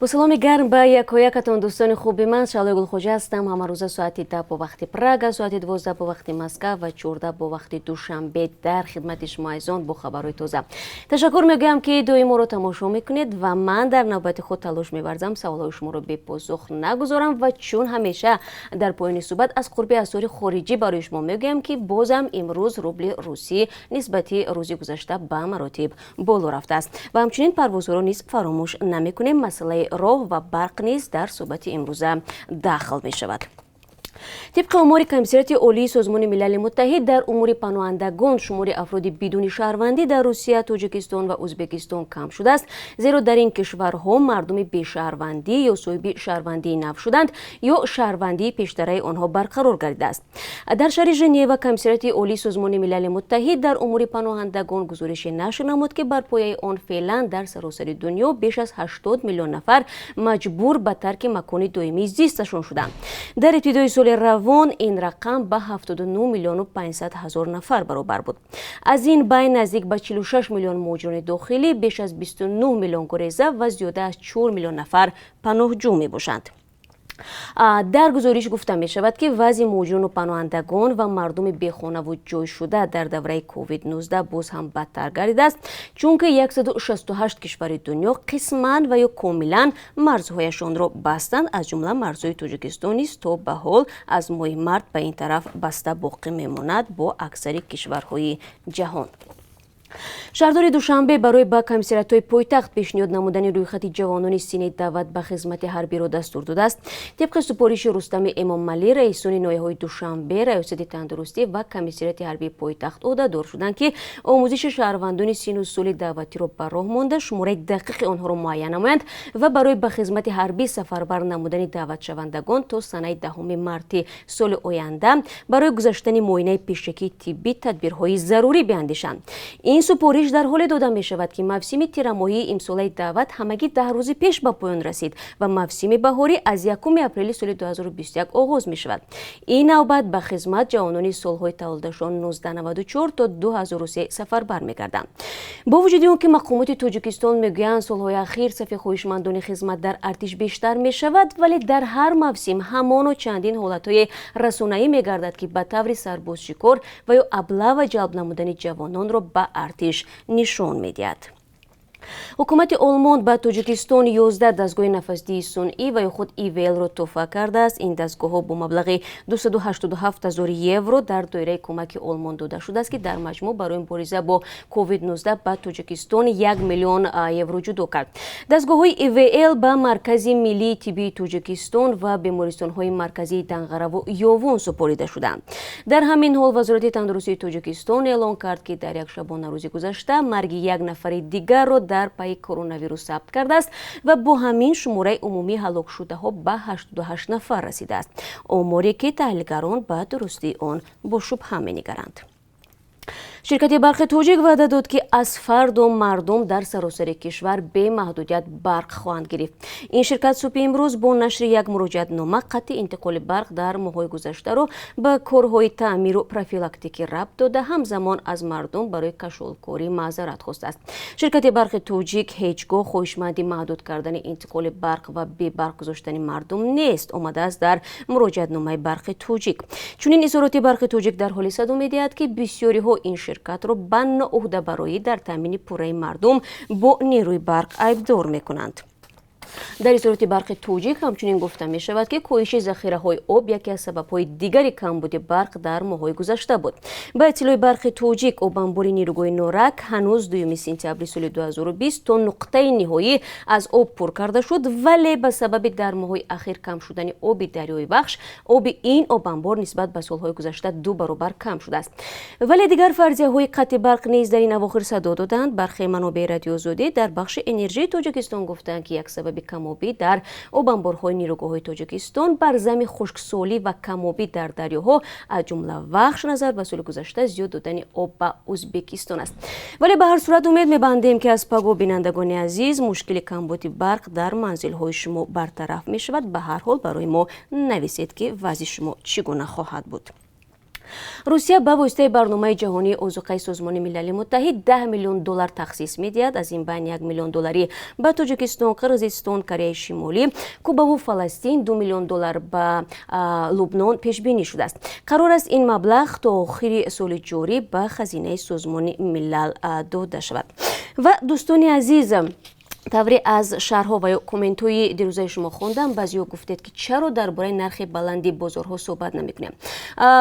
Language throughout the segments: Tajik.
Бо саломи гарм ба якоякатон, дӯстони хуби ман. Шаҳлои Гулхоҷа ҳастам. Ҳамарӯза соати 10 бо вақти Прага, соати 12 бо вақти Москва ва 14 бо вақти Душанбе дар хидмати шумо азизон бо хабарҳои тоза. Ташаккур мегӯям, ки доим моро тамошо мекунед, ва ман дар навбати худ талош меварзам саволҳои шуморо бепосух нагузорам. Ва чун ҳамеша дар поёни суҳбат аз қурби асъори хориҷӣ барои шумо мегӯям, ки бозам имрӯз рубли русӣ нисбати рӯзи гузашта ба маротиб боло рафтааст. Ва ҳамчунин парвозҳоро низ фаромӯш намекунем. Масъалаи роҳ ва барқ низ дар суҳбати имрӯза дахл мешавад. Тибқи омори Комиссариати Олии Созмони Милали Муттаҳид дар умури паноҳандагон, шумори афроди бидуни шаҳрвандӣ дар Русия, Тоҷикистон ва Ӯзбекистон кам шудааст, зеро дар ин кишварҳо мардуми бешаҳрвандӣ ё соҳиби шаҳрвандии нав шуданд ё шаҳрвандии пештараи онҳо барқарор гардидааст. Дар шаҳри Женева Комиссариати Олии Созмони Милали Муттаҳид дар умури паноҳандагон гузорише нашр намуд, ки бар пояи он феълан дар саросари дунё беш аз 80 миллион нафар маҷбур ба тарки макони доимии зисташон шуданд. Дар ибтидои соли равон ин рақам ба 79 миллиону 500 ҳазор нафар баробар буд. Аз ин байн наздик ба 46 миллион муҳоҷирони дохилӣ, беш аз 29 миллион гуреза ва зиёда аз 4 миллион нафар паноҳҷӯ мебошанд. Дар гузориш гуфта мешавад, ки вазъи муҳоҷирону паноҳандагон ва мардуми бехонаву ҷойшуда дар давраи COVID-19 боз ҳам бадтар гардидааст, чунки 168 кишвари дунё қисман ва ё комилан марзҳояшонро бастанд. Аз ҷумла марзҳои Тоҷикистон низ то ба ҳол аз моҳи март ба ин тараф баста боқӣ мемонад бо аксари кишварҳои ҷаҳон. Шаҳрдори Душанбе барои ба комиссариатҳои пойтахт пешниҳод намудани рӯйхати ҷавонони синни даъват ба хизмати ҳарбиро дастур додааст. Тибқи супориши Рустами Эмомалӣ, раисони ноҳияҳои Душанбе, Раёсати тандурустӣ ва Комиссариати ҳарбии пойтахт ӯҳдадор шуданд, ки омӯзиши шаҳрвандони синну соли даъватиро ба роҳ монда, шумораи дақиқи онҳоро муайян намоянд ва барои ба хизмати ҳарбӣ сафарбар намудани даъватшавандагон то санаи 10 марти соли оянда барои гузаштани муоинаи пешакии тиббӣ тадбирҳои зарурӣ биандешанд. Ин супориш дар ҳоле дода мешавад, ки мавсими тирамоҳии имсолаи даъват ҳамагӣ 10 рӯзи пеш ба поён расид ва мавсими баҳорӣ аз 1 апрели соли 2021 оғоз мешавад. Ин навбат ба хизмат ҷавонони солҳои таваллудашон 1994 то 2003 сафарбар мегарданд. Бо вуҷуди он ки мақомоти Тоҷикистон мегӯянд, солҳои ахир сафи хоҳишмандони хизмат дар артиш бештар мешавад, вале дар ҳар мавсим ҳамоно чандин ҳолатҳои расонаӣ мегардад, ки ба таври сарбозшикор ва ё облава ҷалб намудани ҷавононро ба артиш нишон медиҳад. Ҳукумати Олмон ба Тоҷикистон 11 дастгоҳи нафасдиҳии сунъӣ ва ё худ ИВЛ-ро тӯҳфа кардааст. Ин дастгоҳҳо бо маблағи 287 ҳазор евро дар доираи кӯмаки Олмон дода шудааст, ки дар маҷмӯъ барои мубориза бо COVID-19 ба Тоҷикистон 1 миллион евро ҷудо кард. Дастгоҳҳои ИВЛ ба Маркази миллии тиббии Тоҷикистон ва бемористонҳои марказии Данғараву Ёвон супорида шуданд. Дар ҳамин ҳол Вазорати тандурустии Тоҷикистон эълон кард, ки дар як шабонарӯзи гузашта марги як нафари дигарро дар пайи коронавирус сабт кардааст ва бо ҳамин шумораи умумии ҳалокшудаҳо ба 88 нафар расидааст, оморе ки таҳлилгарон ба дурустии он бо шубҳа менигаранд. Ширкати Барқи Тоҷик ваъда дод, ки аз фардо мардум дар саросари кишвар бемаҳдудият барқ хоҳанд гирифт. Ин ширкат субҳи имрӯз бо нашри як муроҷиатнома қатъи интиқоли барқ дар моҳҳои гузаштаро ба корҳои таъмиру профилактикӣ рабт дода, ҳамзамон аз мардум барои кашолкорӣ маъзарат хостааст. Ширкати Барқи Тоҷик ҳеҷ гоҳ хоҳишманди маҳдуд кардани интиқоли барқ ва бебарқ гузоштани мардум нест, омадааст дар муроҷиатномаи Барқи Тоҷик. Чунин изҳороти Барқи Тоҷик дар ҳоле садо медиҳад, ки бисёриҳо ин ширкатро ба ноуҳдабароӣ дар таъмини пурраи мардум бо нерӯи барқ айбдор мекунанд. Дар изҳороти Барқи Тоҷик ҳамчунин гуфта мешавад, ки коҳиши захираҳои об яке аз сабабҳои дигари камбуди барқ дар моҳҳои гузашта буд. Ба иттилои Барқи Тоҷик, обанбори нерӯгоҳи Норак ҳанӯз 2 сентябри соли 2020 то нуқтаи ниҳоӣ аз об пур карда шуд, вале ба сабаби дар моҳҳои ахир кам шудани оби дарёи Вахш оби ин обанбор нисбат ба солҳои гузашта ду баробар кам шудааст. Вале дигар фарзияҳои қатъи барқ низ дар ин авохир садо доданд. Бархе манобеи Радиоозодӣ дар бахши энержии Тоҷикистон гуфтанд, ки як сабаби камобӣ дар обанборҳои нерӯгоҳҳои Тоҷикистон бар зами хушксолӣ ва камобӣ дар дарёҳо, аз ҷумла Вахш, назар ба соли гузашта зиёд додани об ба Ӯзбекистон аст. Вале ба ҳар сурат умед мебандем, ки аз паго, бинандагони азиз, мушкили камбуди барқ дар манзилҳои шумо бартараф мешавад. Ба ҳар ҳол барои мо нависед, ки вазъи шумо чӣ гуна хоҳад буд. Русия ба воситаи Барномаи ҷаҳонии озуқаи Созмони Милали Муттаҳид 10 миллион доллар тахсис медиҳад. Аз ин байн 1 миллион долларӣ ба Тоҷикистон, Қирғизистон, Кореяи Шимолӣ, Кубаву Фаластин, 2 миллион доллар ба Лубнон пешбинӣ шудааст. Қарор аст, ин маблағ то охири соли ҷорӣ ба хазинаи Созмони Милал дода шавад. Ва, дӯстони азиз, тавре аз шарҳҳо ва ё комментҳои дирӯзаи шумо хондам, баъзеҳо гуфтед, ки чаро дар бораи нархи баланди бозорҳо суҳбат намекунем.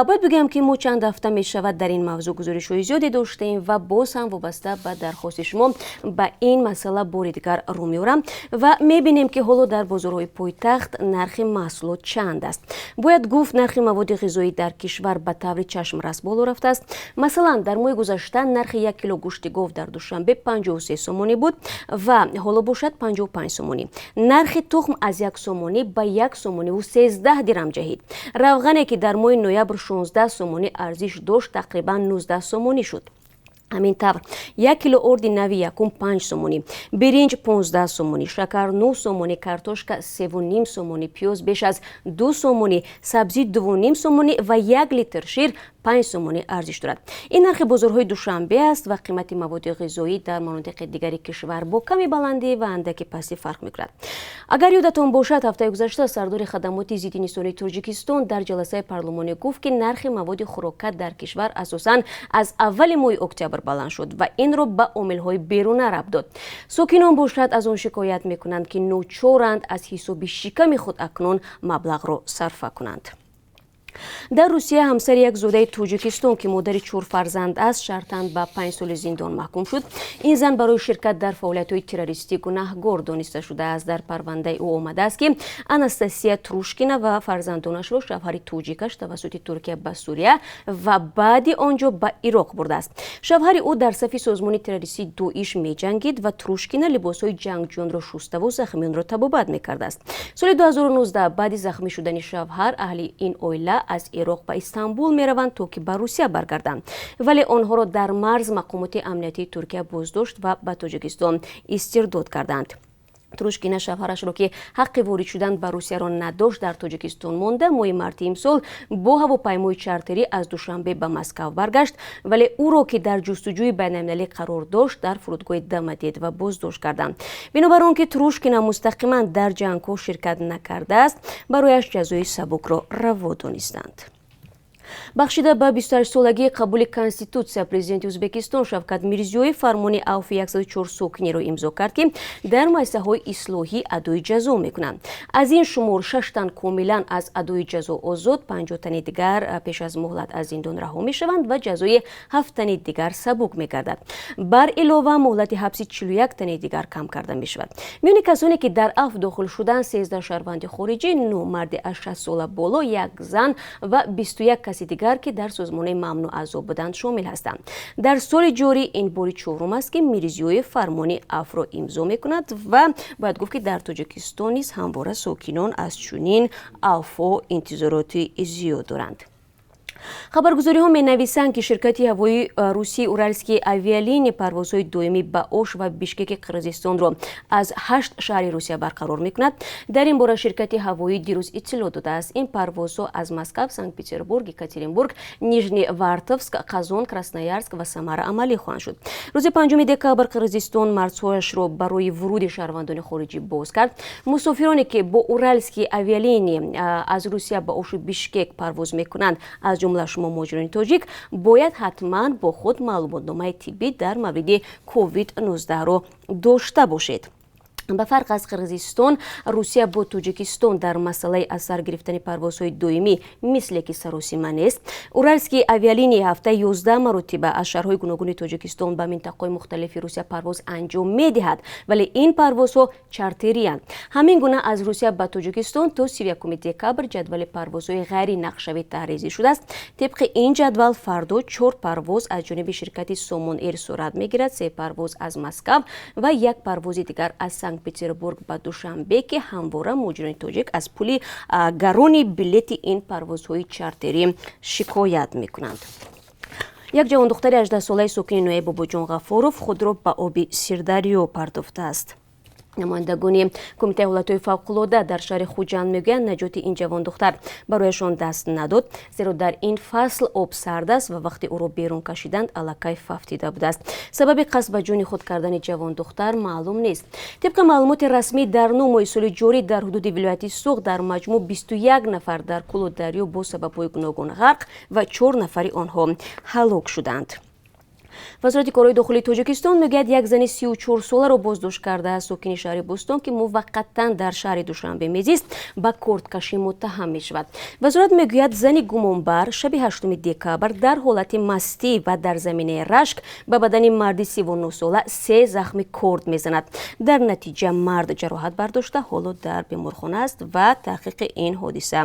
Бояд бигӯям, ки мо чанд ҳафта мешавад, дар ин мавзӯъ гузоришҳои зиёде доштем ва боз ҳам вобаста ба дархости шумо ба ин масъала бори дигар рӯ меорам ва мебинем, ки ҳоло дар бозорҳои пойтахт нархи маҳсулот чанд аст. Бояд гуфт, нархи маводи ғизоӣ дар кишвар ба таври чашмрас боло рафтааст. Масалан, дар моҳи гузашта нархи 1 кило гӯшти гов дар Душанбе 53 сомонӣ буд ва ҳоло бошад 55 сомонӣ. Нархи тухм аз 1 сомонӣ ба 1 сомониву 13 дирам ҷаҳид. Равғане, ки дар моҳи ноябр 16 сомонӣ арзиш дошт, тақрибан 19 сомонӣ шуд. Ҳамин тавр, 1 кило орди нави якум 5 сомонӣ, биринҷ 15 сомонӣ, шакар 9 сомонӣ, картошка 3,5 сомонӣ, пиёз беш аз 2 сомонӣ, сабзӣ 2,5 сомонӣ ва 1 литр шир 5 сомонӣ арзиш дорад. Ин нархи бозорҳои Душанбе аст ва қимати маводи ғизоӣ дар манотиқи дигари кишвар бо каме баландӣ ва андаки пастӣ фарқ мекунад. Агар ёдатон бошад, ҳафтаи гузашта сардори хадамоти зидди инсонии Тоҷикистон дар ҷаласаи парлумонӣ гуфт, ки нархи маводи хӯрока дар кишвар асосан аз аввали моҳи октябр баланд шуд ва инро ба омилҳои беруна рабт дод. Сокинон бошад, аз он шикоят мекунанд, ки ночоранд аз ҳисоби шиками худ акнун маблағро сарфа кунанд. Дар Русия ҳамсари як зодаи Тоҷикистон, ки модари чор фарзанд аст, шартан ба 5 соли зиндон маҳкум шуд. Ин зан барои ширкат дар фаъолиятҳои террористӣ гунаҳгор дониста шудааст. Дар парвандаи ӯ омадааст, ки Анастасия Трушкина ва фарзандонашро шавҳари тоҷикаш тавассути Туркия ба Сурия ва баъди он ҷо ба Ироқ бурдааст. Шавҳари ӯ дар сафи созмони террористии Доиш меҷангид ва Трушкина либосҳои ҷангҷӯёнро шуставу захмиёнро табобат мекардааст. Соли 2019, баъди захмӣ шудани шавҳар, аҳли ин оила аз Ироқ ба Истанбул мераванд, то ки ба Русия баргарданд, вале онҳоро дар марз мақомоти амниятии Туркия боздошт ва ба Тоҷикистон истирдод карданд. Трушкина шавҳарашро, ки ҳаққи ворид шудан ба Русияро надошт, дар Тоҷикистон монда, моҳи марти имсол бо ҳавопаймои чартерӣ аз Душанбе ба Москав баргашт, вале ӯро, ки дар ҷустуҷӯи байналмилалӣ қарор дошт, дар фурудгоҳи Домодедово боздошт карданд. Бинобар он ки Трушкина мустақиман дар ҷангҳо ширкат накардааст, барояш ҷазои сабукро раво донистанд. Бахшида ба 28-солагии қабули Конститутсия, президенти Ӯзбекистон Шавкат Мирзиёев фармони авфи 104 сокиниро имзо кард, ки дар муассисаҳои ислоҳӣ адои ҷазо мекунанд. Аз ин шумор шаш тан комилан аз адои ҷазо озод, 50 тани дигар пеш аз муҳлат аз зиндон раҳо мешаванд ва ҷазои ҳафт тани дигар сабук мегардад. Бар илова, муҳлати ҳабси 41 тани дигар кам карда мешавад. Миёни касоне, ки дар афв дохил шуданд, 13 шаҳрванди хориҷӣ, нӯ марди аз 60 сола боло, як зан ва 21 каси дигар, ки дар созмони мамнӯъ аъзо буданд, шомил ҳастанд. Дар соли ҷорӣ ин бори чорум аст, ки Мирзиёев фармони афвро имзо мекунад ва бояд гуфт, ки дар Тоҷикистон низ ҳамвора сокинон аз чунин авфҳо интизороти зиёд доранд. Хабаргузориҳо менависанд, ки ширкати ҳавоии русии Уральские авиалинии парвозҳои доимӣ ба Ош ва Бишкеки Қирғизистонро аз ҳашт шаҳри Русия барқарор мекунад. Дар ин бора ширкати ҳавоӣ дирӯз иттилоъ додааст. Ин парвозҳо аз Москав, Санкт Петербург, Екатеринбург, Нижневартовск, Қазон, Красноярск ва Самара амалӣ хоҳанд шуд. Рӯзи 5 декабр Қирғизистон марзҳояшро барои вуруди шаҳрвандони хориҷӣ боз кард. Мусофироне, ки бо Уральские авиалинии аз Русия ба Ошу Бишкек парвоз мекунанд, аз ҷумла шумо, муҳоҷирони тоҷик, бояд ҳатман бо худ маълумотномаи тиббӣ дар мавриди COVID-19-ро дошта бошед. Ба фарқ аз Қирғизистон, Русия бо Тоҷикистон дар масъалаи аз сар гирифтани парвозҳои доимӣ мисле ки саросима нест. Уральские авиалинии ҳафтаи 11 маротиба аз шаҳрҳои гуногуни Тоҷикистон ба минтақаҳои мухталифи Русия парвоз анҷом медиҳад, вале ин парвозҳо чартериянд. Ҳамин гуна, аз Русия ба Тоҷикистон то 31 декабр ҷадвали парвозҳои ғайринақшавӣ таҳризӣ шудааст. Тибқи ин ҷадвал, фардо чор парвоз аз ҷониби ширкати Сомон Эйр сурат мегирад: се парвоз аз Москав ва як парвози дигар аз Санкт Петербург ба Душанбе, ки ҳамвора муҳоҷирони тоҷик аз пули гарони билети ин парвозҳои чартерӣ шикоят мекунанд. Як ҷавондухтари 18-солаи сокини ноҳияи Бобоҷон Ғафуров худро ба оби Сирдарё партофтааст. Намояндагони Кумитаи ҳолатҳои фавқулода дар шаҳри Хуҷанд мегӯянд, наҷоти ин ҷавондухтар барояшон даст надод, зеро дар ин фасл об сард аст ва вақте ӯро берун кашиданд, аллакай фавтида будааст. Сабаби қасд ба ҷони худ кардани ҷавондухтар маълум нест. Тибқи маълумоти расмӣ, дар 9 моҳи соли ҷорӣ дар ҳудуди вилояти Суғд дар маҷмӯъ 21 нафар дар кӯлу дарё бо сабабҳои гуногун ғарқ ва чор нафари онҳо ҳалок шуданд. Вазорати корҳои дохилии Тоҷикистон мегӯяд, як зани 34-соларо боздошт кардааст. Сокини шаҳри Бӯстон, ки муваққатан дар шаҳри Душанбе мезист, ба кордкашӣ муттаҳам мешавад. Вазорат мегӯяд, зани гумонбар шаби 8 декабр дар ҳолати мастӣ ва дар заминаи рашк ба бадани марди 39-сола се захми корд мезанад. Дар натиҷа мард ҷароҳат бардошта, ҳоло дар беморхона аст ва таҳқиқи ин ҳодиса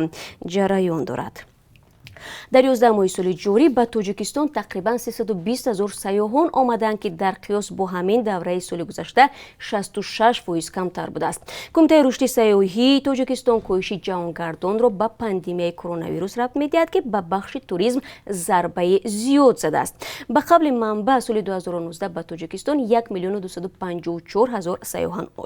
ҷараён дорад. Дар 11 моҳи соли ҷорӣ ба Тоҷикистон тақрибан 320 ҳазор сайёҳон омаданд, ки дар қиёс бо ҳамин давраи соли гузашта 66% камтар будааст. Кумитаи рушди сайёҳии Тоҷикистон коҳиши ҷаҳонгардонро ба пандемияи коронавирус рабт медиҳад, ки ба бахши туризм зарбаи зиёд задааст. Ба қавли манбаъ, соли 2019 ба Тоҷикистон 1 миллиону 254 ҳазор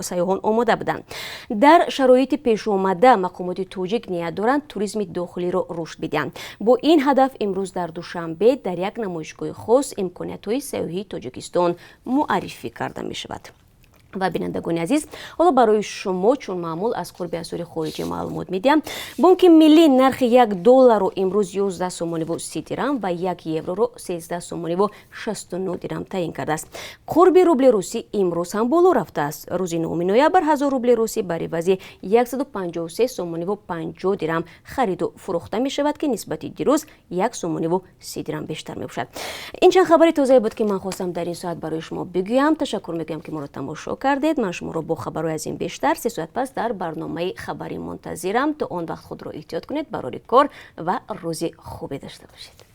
сайёҳон омода буданд. Дар шароити пешомада мақомоти тоҷик ният доранд туризми дохилиро рушд бидиҳанд. Бо ин ҳадаф имрӯз дар Душанбе дар як намоишгоҳи хос имкониятҳои сайёҳии Тоҷикистон муаррифӣ карда мешавад. Ва, бинандагони азиз, ҳоло барои шумо, чун маъмул, аз қурби асъори хориҷӣ маълумот медиҳам. Бонки Миллӣ нархи 1 долларро имрӯз 11 сомониву 30 дирам ва 1 евроро 13 сомониву 69 дирам таъин кардааст. Қурби рубли русӣ имрӯз ҳам боло рафтааст. Рӯзи 9 ноябр 1000 рубли русӣ бар ивази 153 сомониву 50 дирам хариду фурӯхта мешавад, ки нисбати дирӯз 1 сомониву 30 дирам бештар мебошад. Ин чанд хабари тозае буд, ки ман хостам дар ин соат барои шумо бигӯям. Ташаккур мегӯям, ки моро тамошо кардед. Ман шуморо бо хабарҳои аз ин бештар 3 соат пас дар барномаи хабарӣ мунтазирам. То он вақт худро эҳтиёт кунед. Барори кор ва рӯзи хубе дошта бошед.